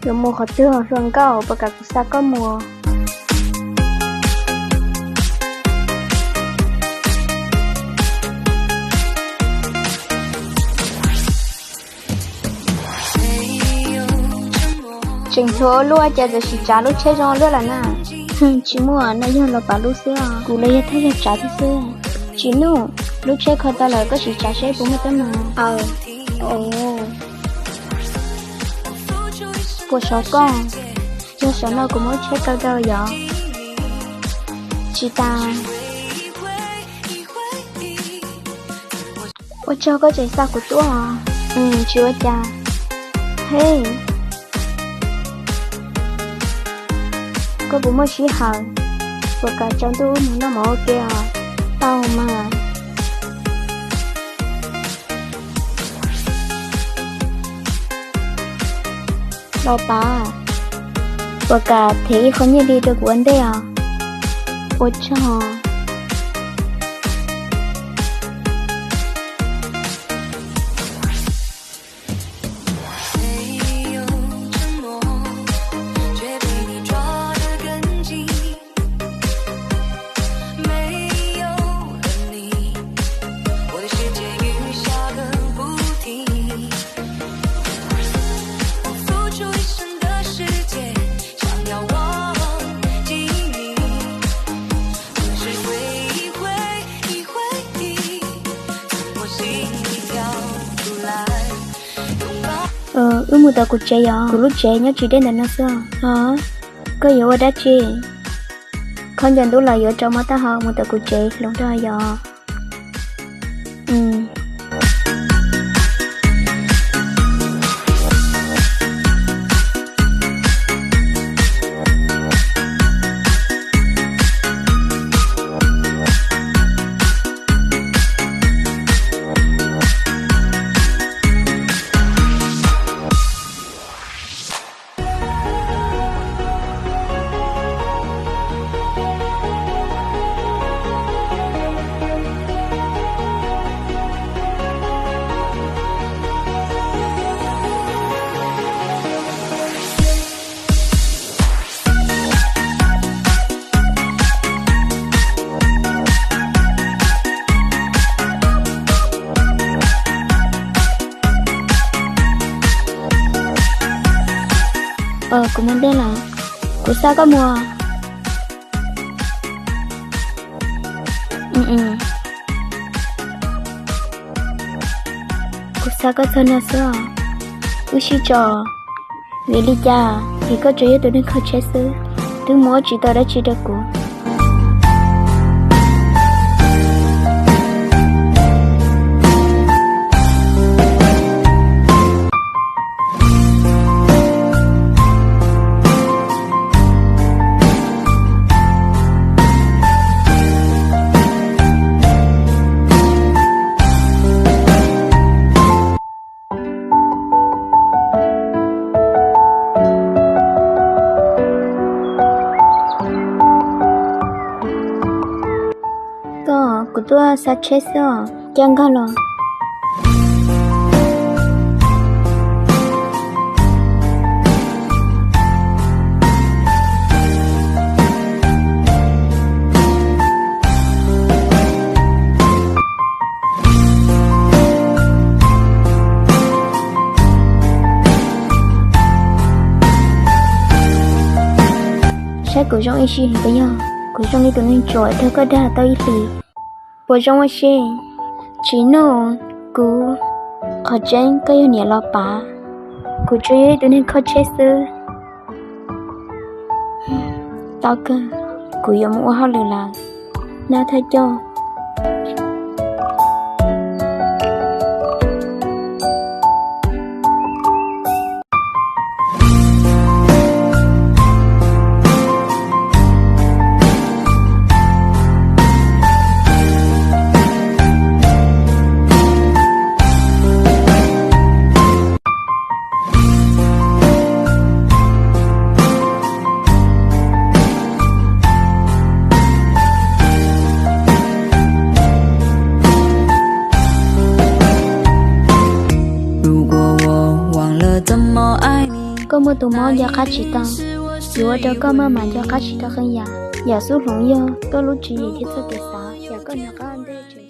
Yuav mus qhov twg hluas nkauj, puas kam kuv xa koj mus? Tseem hluas ua luaj cas txawm siv tsav lub tsheb zoo ua luaj lawm na. Tsis muaj, no yog los pav lub xwb os. Kuv los yog thaj yog tsav thiab xwb. Tsis nuj, lub tsheb kho tau lawm, koj siv tsav seb puas muaj teeb meem. Aw, puas sov koj? Yog sov no kuv muab tsheb kaw rau yom. Tsis tas. Ua tsaug koj tseem xa kuv tuaj os. Tsis ua cas. Hej, koj puas muaj sij hawm, puas kam tsaus ntuj wb mus noj mov ua ke os? Tau mas. Los pav, puas kam them ib qho nyiaj li rau kuv ua ntej os? Ua tsaug. Wb mus tom kuv tsev yom, kuv lub tsev nyob tsis deb ntawm no xwb. Los, koj yuav ua dab tsi? Kho ncaws ntub los yuav tso mov taub hau mus tom kuv tsev hloov rau yom. Kuv mus ntej lawm, kuv xa koj mus. Kuv xa koj txog no xwb os. Wb sib tso, vim li cas es koj tsuas yog tus neeg kho tsheb xwb, twb muab tsis tau dab tsi rau kuv. Koj, kuv tuaj xa tsheb xwb os, cas nkag los. Saib kuv zoo ib si heev puas yog? Kuv zoo li tus neeg tsuam raug koj dag tau ib hlis. Puas zoo ua si? Tsis nug kuv, qhov tseeb koj yog niam los pav, kuv tsuas yog ib tug neeg kho tsheb xwb. Tau kawg, kuv yuav mus ua hauj lwm lawm. Nab thawj coj. Koj muaj tus mob nco qab tsis tau, yuav ua rau koj maj mam nco qab tsis tau qee yam. Yam xub hloov yog koj lub tswv yim thiab txoj kev xav, yam koj nco qab ua ntej tseem